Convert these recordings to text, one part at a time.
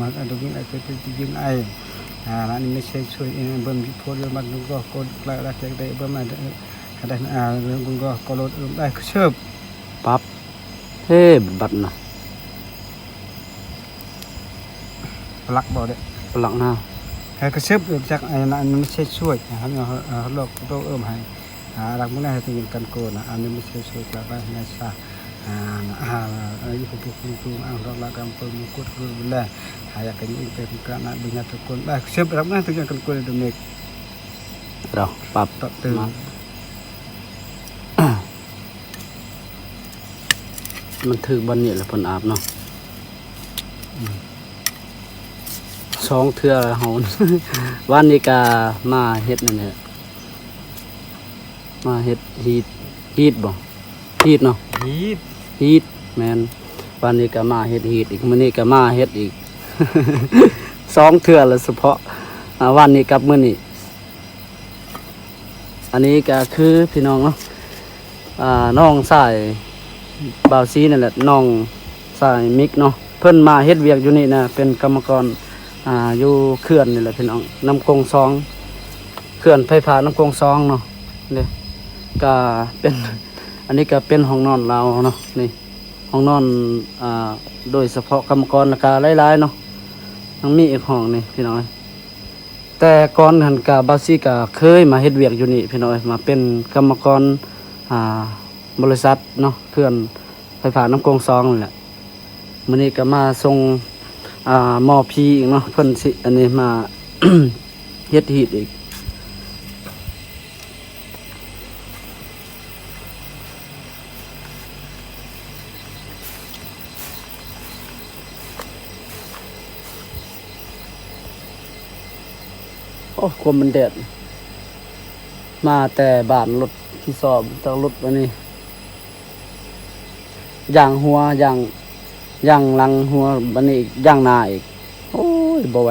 ມ ອາດຈະຍິງໄອ ເກີດຈະຍິງໄອ ອາ ອັນນີ້ມີເຊຊ່ວຍ ເອີ ເບິ່ມຢູ່ໂພດຢູ່ມັນກໍກົດໄລລັກຈາກໄດ້ເບິ່ມ ອາ ໄດ້ ອາ ກຸນກໍກໍລົດເອີມໄດ້ຄືເຊີບ ປັບ ເອີ ບັດນະ ປະລັກບໍ່ເດ້ ປະລັກນະ ແຮກະເຊີບຈາກ ອາ ອັນນີ້ມີເຊຊ່ວຍ ອາ ເຮົາ ເຮົາ ເຮົາລອກໂຕເອີມໃຫ້ ອາ ລັກມື້ນະໃຫ້ຕົວເອງກັນໂກນ ອາ ອັນນີ້ມີເຊຊ່ວຍຈາກໄລນະຊາ ອາ ອາ ອາ ຢູ່ພວກເກັບຄຸນຈຸງ ອາ ລອກລະກຳເປີມມຸກຸດລຸນແລ ຫາຢາກກັນອີກເປັນກະນະບຸນຍາດທຸກຄົນ ໄດ້ເຊບລັກນະຕົວເອງກັນໂກນໂດເມກ ເຮົາປັບ ປັບຕື່ມ ມາ ມັນຖືກບ່ອນນີ້ລະເພິ່ນອາບເນາະ ອືມ ສອງເທື່ອລະເຮົາ ວານນີ້ກະມາເຮັດນັ້ນແຫຼະ ມາເຮັດຮີດ ຮີດບໍ່? ຮີດເນາະ ຮີດ ຮີດ ແມ່ນ ວານນີ້ກະມາເຮັດຮີດອີກ ມື້ນີ້ກະມາເຮັດອີກ ສອງເທື່ອລະສະເພາະ ອາ ວານນີ້ກັບມື້ນີ້ ອັນນີ້ກະຄືພີ່ນ້ອງເນາະ ອາ ນ້ອງຊາຍບ່າວຊີນັ້ນແຫຼະ ນ້ອງຊາຍມິກເນາະ ເພິ່ນມາເຮັດວຽກຢູ່ນີ້ນະ ເປັນກຳມະກອນ ອາ ຢູ່ເຂື່ອນນີ້ແຫຼະພີ່ນ້ອງ ນ້ຳກົງສອງ ເຂື່ອນໄຟຟ້ານ້ຳກົງສອງເນາະ ນີ້ກະເປັນ ອັນນີ້ກະເປັນຫ້ອງນອນລາວເນາະ ນີ້ຫ້ອງນອນ ອາ ໂດຍສະເພາະກຳມະກອນ ລະກະຫຼາຍໆເນາະ ຍັງມີອີກຫ້ອງນີ້ພີ່ນ້ອງເອີຍ. ແຕ່ກ່ອນຫັ້ນກະບ່າວຊີກະເຄີຍມາເຮັດວຽກຢູ່ນີ້ພີ່ນ້ອງເອີຍ ມາເປັນກຳມະກອນ ອາ ບໍລິສັດເນາະ ເຂື່ອນໄຟຟ້ານ້ຳກົງສອງນັ້ນແຫຼະ ມື້ນີ້ກະມາສົ່ງ ອາ ໝໍ່ພີອີກເນາະ ເພິ່ນຊິອັນນີ້ມາເຮັດຮີດອີກ. ໂອ້ ຄວາມມັນແດດ ມາແຕ່ບ້ານລົດທີ່ສອບ ຈາກລົດອັນນີ້ ຢາງຫົວ ຢາງ ຢາງຫຼັງຫົວ ບັດນີ້ອີກ ຢາງໜ້າອີກ ໂອ້ຍ ບໍ່ໄຫວ.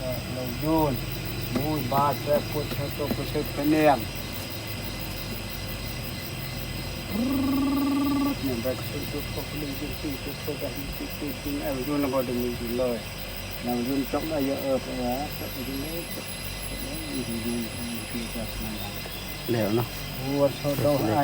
ລາວໂຍນ ໂອ້ຍ ບາດແຜປວດແຜຕົກໄປເຊີດໄປແນມ ແນມໄປເຊີດຕົກ ເຂົາໄປເລີຍ ເຊີດຕົກ ເຊີດຕົກ ເຊີດຕົກ ເອີ ຢູ່ນຳບໍ່ໄດ້ມີຢູ່ເລີຍ ແນວຢູ່ຈົກໄດ້ເຍອະ ເອີ ເອີ ເອີ ແລ້ວເນາະ ຫົວໂຊໂດໄອ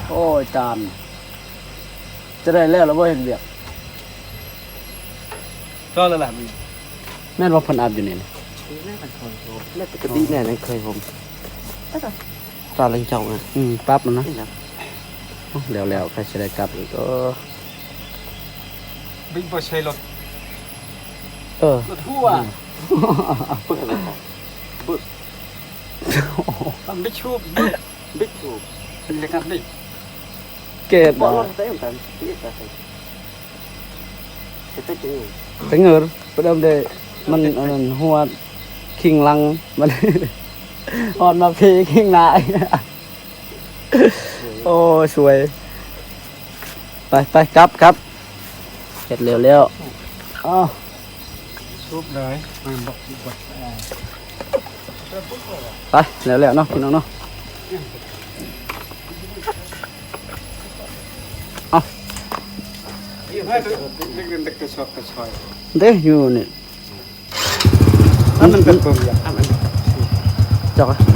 ໂອ້ຍ ຕາມ ຈະໄດ້ແລ້ວລະບໍ່ເຮັດວຽກ? ກໍແລ້ວລະ ແມ່ນວ່າເພິ່ນອາບຢູ່ນີ້ນະ ແມ່ນປະກະຕິແນ່ນະ ເຄີຍຫົ່ມ ຕາແລງເຈົ້ານະ ອືມ ປັບແລ້ວນະ ແລ້ວໆ ໃກ້ຊິໄດ້ກັບອີກ ເອີ ບິດບໍ່ໃສ່ລົດ ເອີ ລົດຫົວ ເບິ່ງ ເບິ່ງ ບິດຊູບ ບິດ ບິດຊູບ ເປັນຈັງຊັ້ນເດ້ ເກດ ເກດ ໄປເງິນ ໄປເດີມເດ້ ມັນອັນນັ້ນ ຫົວຄິງຫຼັງ ມັນຮອດມາພີຄິງໜ້າ ໂອ້ ສວຍ ໄປ ໄປ ກັບ ກັບ ເຮັດແລ້ວແລ້ວ ອ້າວ ສູບເລີຍ ມັນບໍ່ ບໍ່ ໄປ ແລ້ວແລ້ວເນາະ ພີ່ນ້ອງເນາະ ເອົາ ເດ້ ຢູ່ນີ້ ມັນເປັນເບິ່ງຢ່າງ ເຈົ້າ